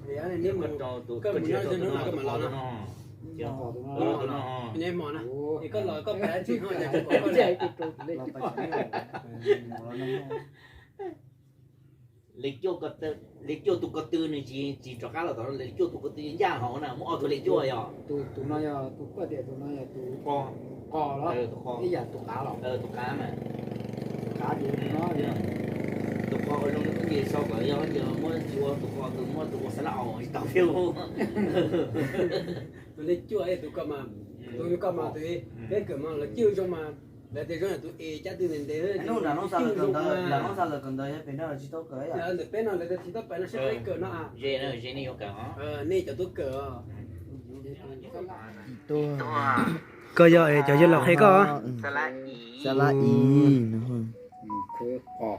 Koj mus nyob tus no koj mam los no. Tus no, tus no. Koj los koj pais tsis ho. Li cuaj, li cuaj tus ko tw nws tsis, tsis rov qab los tom no, li cuaj tus ko tw ncaj hauv na, muaj ob tug li cuaj yog. Tus no yog tus kuaj tias tus no yog tus qos los ib yam tus qav los. Tus qav mas. Tus qav ces tus no, tus qos ua zoo li kuv ces sau kom yog ces muab tsis ua tus qos, tus muab tus ua xav lab aus tsis tau thiab. Tus li cuaj tus ko mas, tus ko mas tus peb kawm mas los cwj zoo mas, lawv tias zoo yam tus es cab twg ntev ntev. Hnub nram Hmoob Xa lawv kawm ntawv, nram Hmoob Xa lawv kawm ntawv yog pem no los tsis tau kawm. Ntawm peb no lawv tias tsis tau pais no seb peb kawm no. Nej cov tub kawm. Nej cov tub kawm. Koj yog es cov yawg laus qhia koj. Xa lab i, tus ko,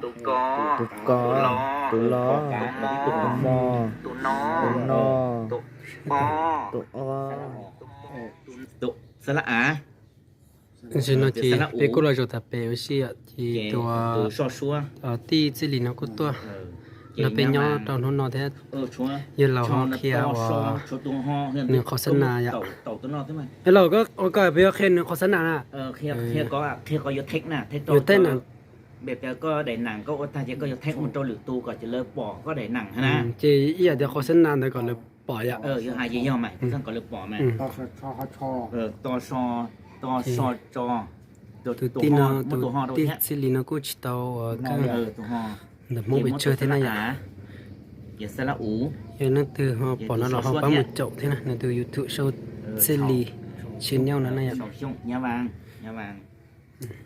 tus lo, tus mo, tus no, tus o, tus xa lab av. Tam sim no ces peb kuj los zaum tas pem ua si yom, ces tus tij Txij Lis no kuj tuaj nrog peb nyob rau hnub no thiab. Yawg laus ho qhia uas nws qhov xab nas yom. Yawg laus, koj ua koj peb yuav qhia nws qhov xab nas na. Yuav theej na. Koj daim nas koj ua tag ces koj yuav theej mus rau lwm tus kom lawv pom koj daim nas na. Ces ib yam tias qhov xab nas ntawd kom lawv pom yom. Yog hais ces yog mas, kom lawv pom mas. To so, to so tso. Tus tij no, tus tij Txij Lis no kuj tsis tau ua ntawm Hmoob pes tsawg thiab na yom. Yog leej twg ho pom no los ho pab mus caum thiab na, nws tus YouTube sau Txij Lis channel no na yom.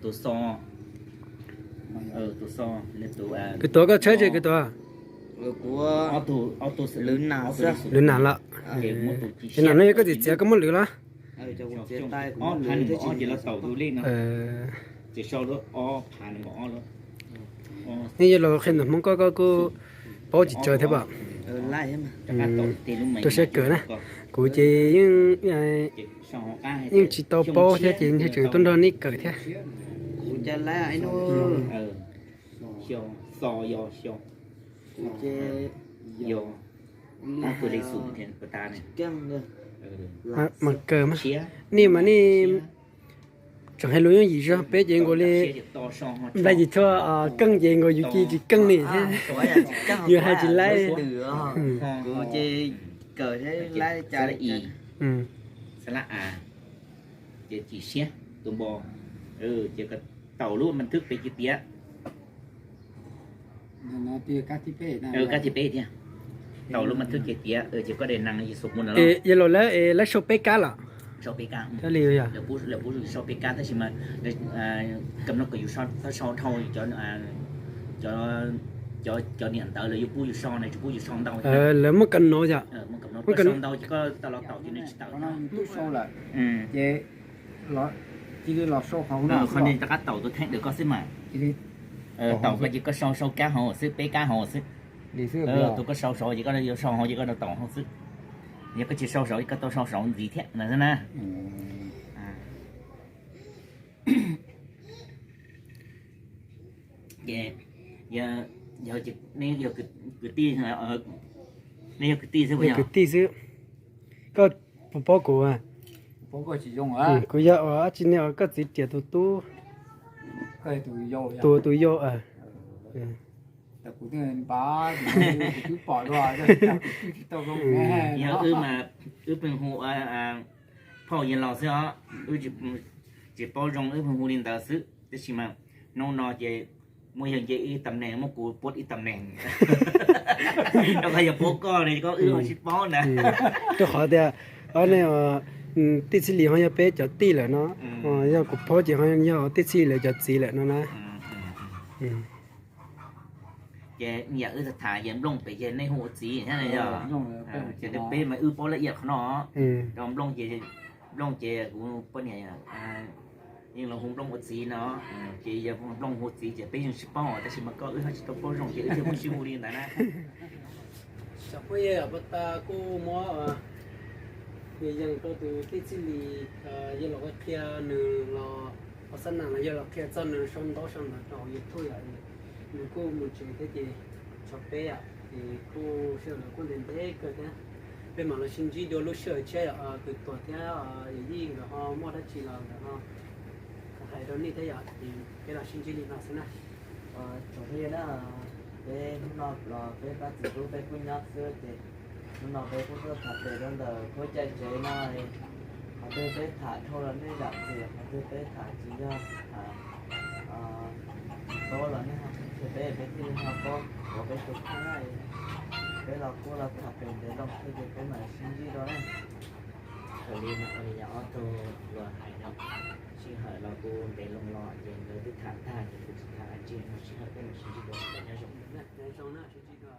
Tus xo, tus xo, kwv Tuam, koj tshawb tsis kwv Tuam? Lwv nas lawm. Ces no no yog koj txiv txiav koj muab lwv los? Nej yog los qhia ntawm Hmoob koj, koj kuj paub tsis tsawg thiab pom. Rau siab kawm na, kuv ces yeej tsis tau paub thiab ces tseem tuaj nrog nej kawm thiab. Mas kawm mas, nej mas nej tseem hais lus yooj yim zog, peb ces nkaus li nplai ces tshuav keej ces nkaus yus cia tsis keej li thiab, yus hais tsis laib. Ces tsis siab tus npo, ces tau lub ma thwb pem ces tiav. Kab thib peb thiab, tau lub ma thwb ces tiav, ces koj daim nas yog xus mus na. Yog los lawv, lawv sau peb kab los? Sau peb kab. Thiaj li yog. Lawv sau peb kab tab sis mas kam no kom yus sau dhau, cov niam ntawd lawv yuav pub yus sau na, tsis pub yus sau ntau. Lawv muaj kam no yom. Muaj kam no, sau ntau ces koj tau los tau ces nws tsis tawm. Tub sau lawm ces cia li los sau qhov no, qhov no rov qab tau tus theej ntawm koj xwb mas. Tau koj ces koj sau, sau kab hauv xwb, peb kab hauv xwb. Tus koj sau saud ces koj yuav sau hauv ces koj tau hauv xwb. Yog koj tsis sau saud ces koj tau sau saud ntxiv thiab na. Ces yog, yog kwv tij, nej yog kwv tij xwb. Kwv tij xwb. Koj puas paub kuv? Kuv yog ua dab tsi ne, koj txiv riam tus tub, tus, tus yau. Yog wb mas wb pheej hu phauj yawg laus xwb os, wb tsis paub zoo wb pheej hu li ntawd xwb, tab sis mas hnub no ces muaj yawg nce ib tam neeg, muab kuv puab ib tam neeg. Rau qhov yog puab koj ne, koj wb ho tsis paub na. Rau qhov tias, o, ne, tij Txij Lis ho yog peb cov tij lawm no, yog kuv paub ces ho yog tij Txij Lis lawv cov txiv lawm no na. Ces yam wb tham yawg Nplooj pem ces nej hu ua txiv thiab yog. Ces peb mas wb paub laj iam qhov no. Rau Nplooj ces, Nplooj ces kuv poj niam yeej los hu Nplooj ua txiv no. Ces yog Nplooj hu txiv ces peb yeej tsis paub, tab sis mas koj wb ho tsis tau paub zoo ces wb thiaj muab sib hu li ntawd na. Tsoom phooj ywg, puag ta kuj muab yees rau tus tij Txij Lis, yawg los qhia nws los, qhov xab nas los yawg los qhia txog nws sau ntaub sau ntawv rau hauv YouTube yom. Nws kuj mus tsev thiab ces tso peb yom. Ces kuj sij hawm los kuj ntev ntev kawg thiab. Peb mam los sib ntsib dua lub sij hawm tshiab yom, tus tuam thiab yawm yij nkawd ho muaj dab tsi los nkawd ho hais rau nej thiab yom, ces peb los sib ntsib li no xwb na. Tsoom phooj ywg na, peb hnub no los peb pab txiv tub peb kuj nyob xwb ces hnub no peb kuj tuaj tham pem rau ntawm khuab caij tsev no. Qhov twg peb tham dhau los nej zam txim, qhov twg peb tham tsis yog tham tsis paub los nej ho qhia peb, peb thiaj li ho paub ua peb tus kheej na. Peb los kuj los tham pem ntev loo thiab ces peb mam sib ntsib dua na. Raws li mas ua li yog ob tug luag hais no, sij hawm los kuj ntev loo los ces nkawd twb tham tag ces kuv tsis tham dab tsi no, sij hawm peb mam sib ntsib dua, nyob zoo. Nyob zoo na, sib ntsib dua.